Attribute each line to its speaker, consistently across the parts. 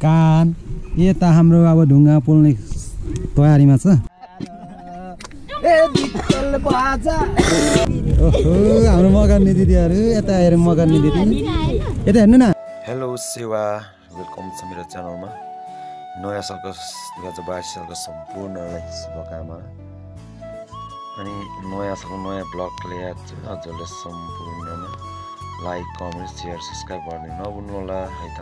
Speaker 1: कान यता हाम्रो अब ढुङ्गा पोल्ने तयारीमा छ हाम्रो मगर्ने दिदीहरू यता आएर मगर्ने दिदी यता हेर्नु न
Speaker 2: हेलो सेवा वेलकम छ मेरो च्यानलमा नयाँ सालको 2022 सालको सम्पूर्णलाई शुभकामना अनि नयाँ सालको नयाँ ब्लग ल्याएको छु हजुरले सम्पूर्णमा लाइक कमेन्ट सेयर सब्स्क्राइब गर्ने नभुल्नु होला है त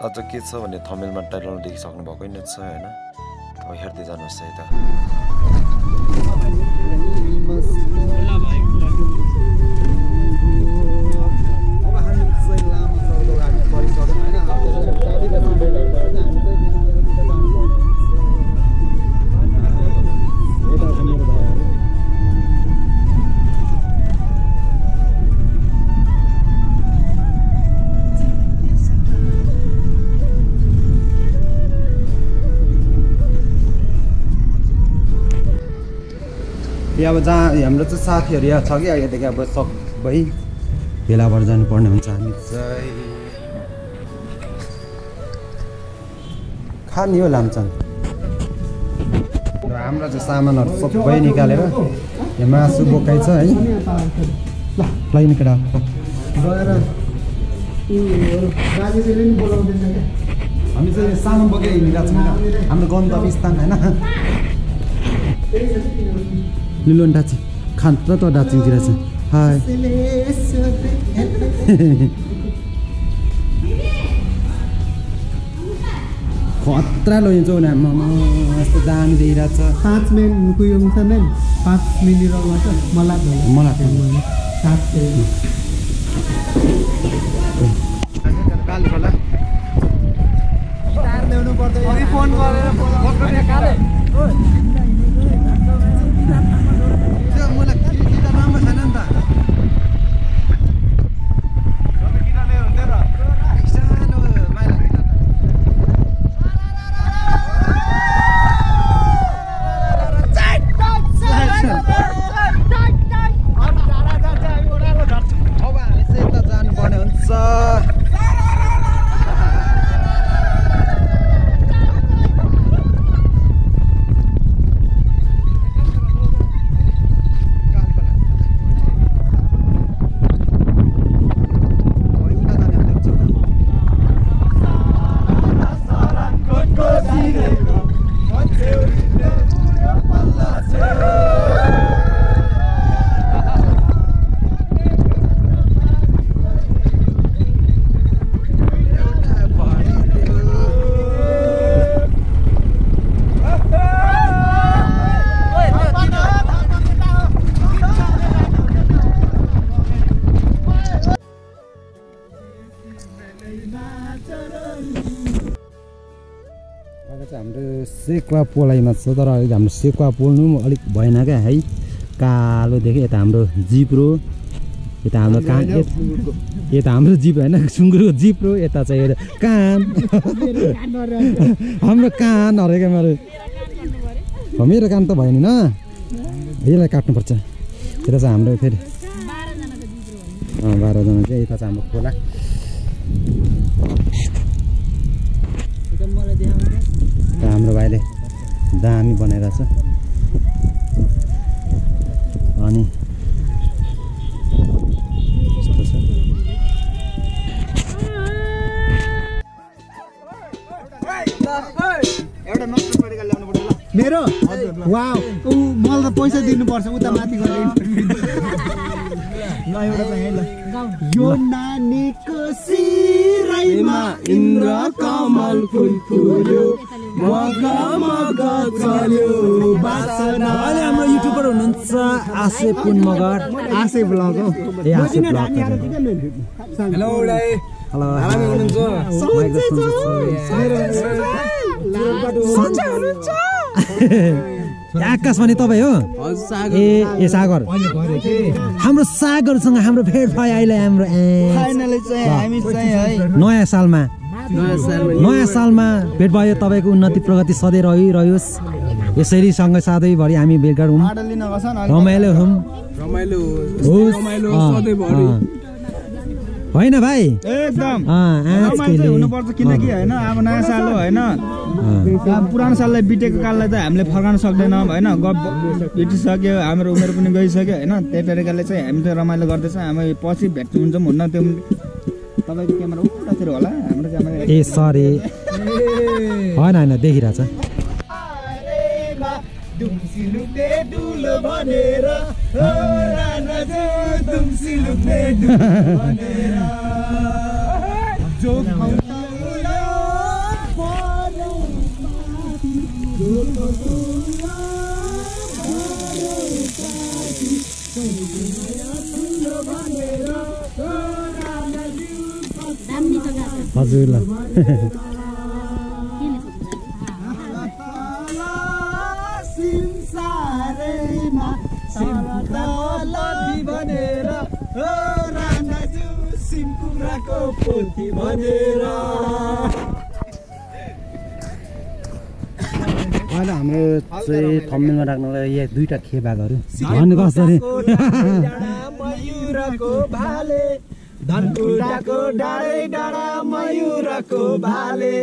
Speaker 2: अझ के छ भने थम्बनेलमा टाइटल देखिसक्नु भएको नै छ हैन अब हेर्दै जानुहोस् है त
Speaker 1: अब जहाँ हाम्रो चाहिँ साथीहरू यहाँ छ कि अहिलेदेखि अब सबै भेला भएर जानुपर्ने हुन्छ हामी चाहिँ खाने हो लाम्चाङ र हाम्रो चाहिँ सामानहरू सबै निकालेर यहाँ मासु बोकाइ छ है लाइन केटा हामी चाहिँ सामान बोकेर हिँडिरहेको छौँ हाम्रो गन्तव्य स्थान होइन लिलोन डाची खान त डाचिङतिर छ हाय खतरा लैजाउँ न यस्तो दामी देखिरहेको छ
Speaker 3: 5 मिनट कुयो छ मेन 5 मिनट रमाछ मलाई काल होला स्टार ल्याउनु पर्दैन अघि फोन गरेर पक्रेर काले ओइ मलाई किता राम्रो छैन नि त किता ल्याउ हुन्छ र सानो माइला किता अब हामी चाहिँ यता जानुपर्ने हुन्छ हाम्रो सेकुवा पोलाइमा छ तर अलिक हाम्रो सेकुवा पोल्नु अलिक भएन क्या है कालो देख्यो यता हाम्रो जिब्रो यता हाम्रो कान यता हाम्रो जिप होइन सुँगुरको जिब्रो यता चाहिँ कान हाम्रो कान हरेको मेरो कान त भयो नि न यसलाई काट्नुपर्छ यता चाहिँ हाम्रो फेरि 12 जना चाहिँ यता चाहिँ हाम्रो खोला हाम्रो भाइले दामी बनाइरहेछ अनि यस्तो छ एउटा नक्कल परेका ल्याउनु पर्छ ल मेरो वाउ मलाई त पैसा दिनुपर्छ उता माथि गएर ल एउटा चाहिँ ल यो नानीको सिराइमा इन्द्र कमल फुल फुल्यो मगा मगा चल्यो बासना
Speaker 1: अहिले हाम्रो युट्युबर हुनुहुन्छ आसे पुन मगर
Speaker 3: आसे ब्लग हो
Speaker 1: ए आसे ब्लग
Speaker 3: हेलो दाइ
Speaker 1: हेलो
Speaker 3: हामी हुनुहुन्छ
Speaker 1: सञ्जय हुनुहुन्छ आकाशवाणी तपाईँ हो ए सागर हाम्रो सागरसँग हाम्रो भेट भयो अहिले हाम्रो नयाँ सालमा भेट भयो तपाईँको उन्नति प्रगति सधैँ रहिरहोस् यसरी सँगै साधैँभरि हामी भेटघाट हौँ रमाइलो हौँ
Speaker 3: होइन भाइ
Speaker 4: एकदम
Speaker 3: आज
Speaker 4: रमाइलो चाहिँ हुनुपर्छ किनकि होइन अब नयाँ साल हो होइन पुरानो साललाई बितेको काललाई त हामीले फर्काउन सक्दैनौँ होइन बितिसक्यो हाम्रो उमेर पनि गइसक्यो होइन त्यही तरिकाले चाहिँ हामी त रमाइलो गर्दैछ हामी पछि भेट हुन्छौँ हुन्न त्यो तपाईँको क्यामेरा उतातिर होला हाम्रो क्यामेरा
Speaker 3: ए सरी होइन होइन देखिरहेछ हजुर ल
Speaker 1: अहिले हाम्रो चाहिँ थम्बनेलमा राख्नलाई यहाँ दुईटा खेबागहरू
Speaker 3: भन्नु कसरी
Speaker 4: मयूरको भाले धनकुटाको डाँडै डाँडा मयूरको भाले